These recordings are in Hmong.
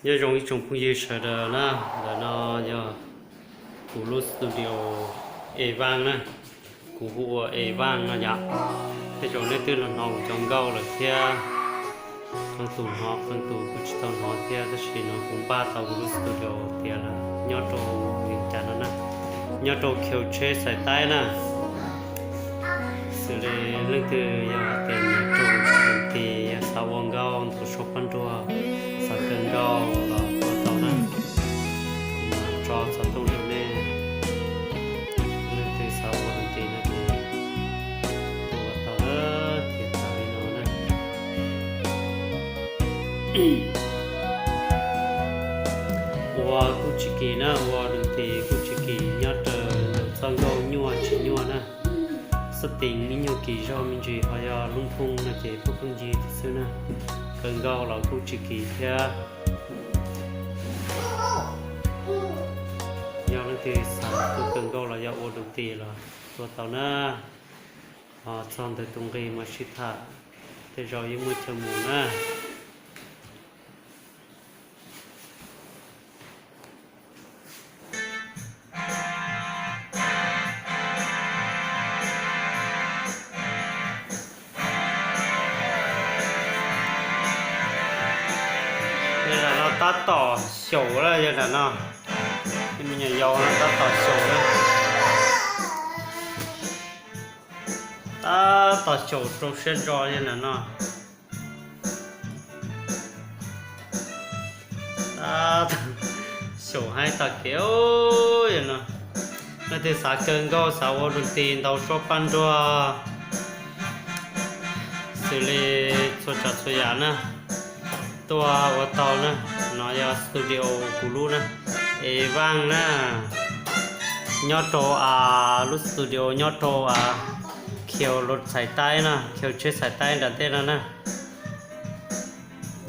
Nyob zoo ib tsoom phooj ywg sawv daws na, ntawm no yog kuv lub studio A Vaj na, kuv hu ua A Vaj no yom. Tej zaum nej twb los hnov kuv cov nkauj lawm thiab, qee tus hnov qee tus kuj tsis tau hnov thiab, tab sis no kuv npaj tau kuv lub studio tiav lawm nyob rau Vias Cas no na, nyob rau Khiu Tsheb Xais Taib na. Xws li leej twg yog tias nyiam rau tus tis, yog xav ua nkauj ntau suab paj nruag, xav kawg nkauj los ua tau na, kuv mam tso xov tooj rau nej. Leej twg xav ua tus tis no ces ua tau na, tiav tas li no na. Ua kuj tsis kim na, ua tus tis kuj tsis kim, nyob raws ntawm txoj nkauj nyuaj tsis nyuaj na. Xab tees ib nyuag kim zog me ntsis ho yog lub nphooj no ces pheej pheej yig xwb na. Kawg nkauj los kuj tsis kim thiab. Yog leej twg xav tuaj kawg nkauj los yog ua tus tis los tua tau na. Ho txog ntawm tus nqi mas sib tham, tej zaum yeej muaj chaw mus na. Yog nram no tab tom xyaum lawm, yog nram no, me nyuam yaus no tab tom xyaum lawm. Tab tom xyaum rau siab ntso yog nram no. Tab tom xyaum haib tag kev no. Leej twg xav kawg nkauj, xav ua tus tis ntau suab paj nruag, xws li txhua tsav txhua yam na, tuaj ua tau na. No yog studio kuv lub na, A Vaj na, nyob rau, lub studio nyob rau Khiu Tsheb Xais Taib na, Khiu Tsheb Xais Taib nram ntej no na.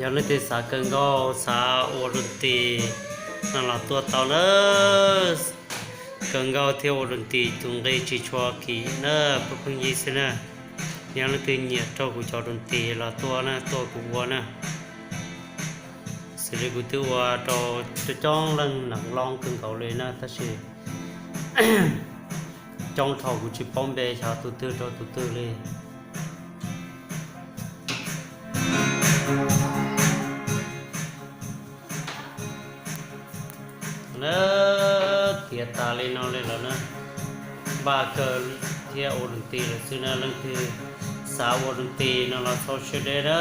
Yog leej twg xav kawg nkauj, xav ua tus tis no los tuaj tau na. Kawg nkauj thiab ua tus tis tus nqi tsis tshua kim na, pheej pheej yig xwb na. Yog leej twg nyiam rau kuv cov tus tis los tuaj na, tuaj kuv ua na. Xws li kuv twb ua rau coob coob leej neeg loob kawg nkaus li na, tab sis coob dhau kuv tsis paub npe xyov tus twg rau tus twg li. Tiav tas li no li lawm na, npaj kawg thiab ua tus tis lawm xwb na. Leej twg xav ua tus tis no los txhob siab deb na,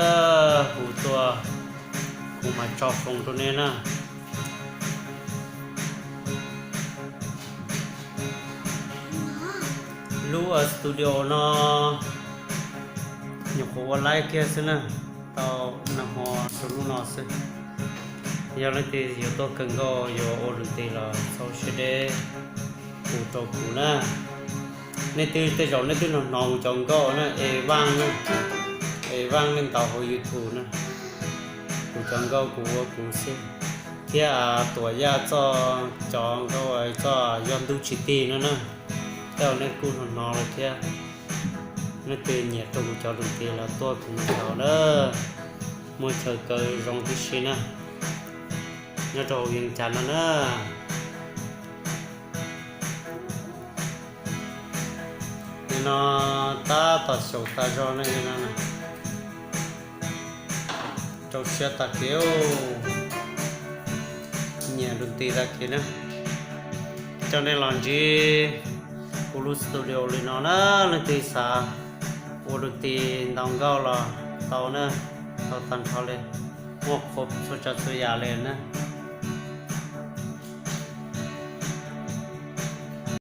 hu tuaj kuv mam tso foos rau nej na. Lub studio no nyuam qhuav ua laib kiag xwb na, tau nag hmo rau lub no xwb. Yog leej twg yuav tuaj kawg nkauj yuav ua tus tis los txhob siab deb, hu rau kuv na. Nej twb tej zaum nej twb hnov hnov kuv cov nkauj na, A Vaj na, A Vaj nej ntaus hauv YouTube na. Kuv cov nkauj kuv ua kuv xwb, thiab Tuam Yaj txoj, cov nkauj txoj Yog Ntuj Tsis Tig no na, tej zaum nej kuj hnov hnov lawm thiab. Nej twg nyiam rau kuv cov tus tis los tuaj kuv mus tau na, muaj chaw kaw zoo tib si na, nyob rau Vias Cas no na. Nim no tab tom xyaum tas zog ne, rau siab tag kev, nyiam tus tis tag kev na. Coj nej los ntsib kuv lub studio li no na, leej twg xav ua tus tis ntaus nkauj los tau na, tau tag nrho li, muaj qhuav txhua tsav txhua yam li na.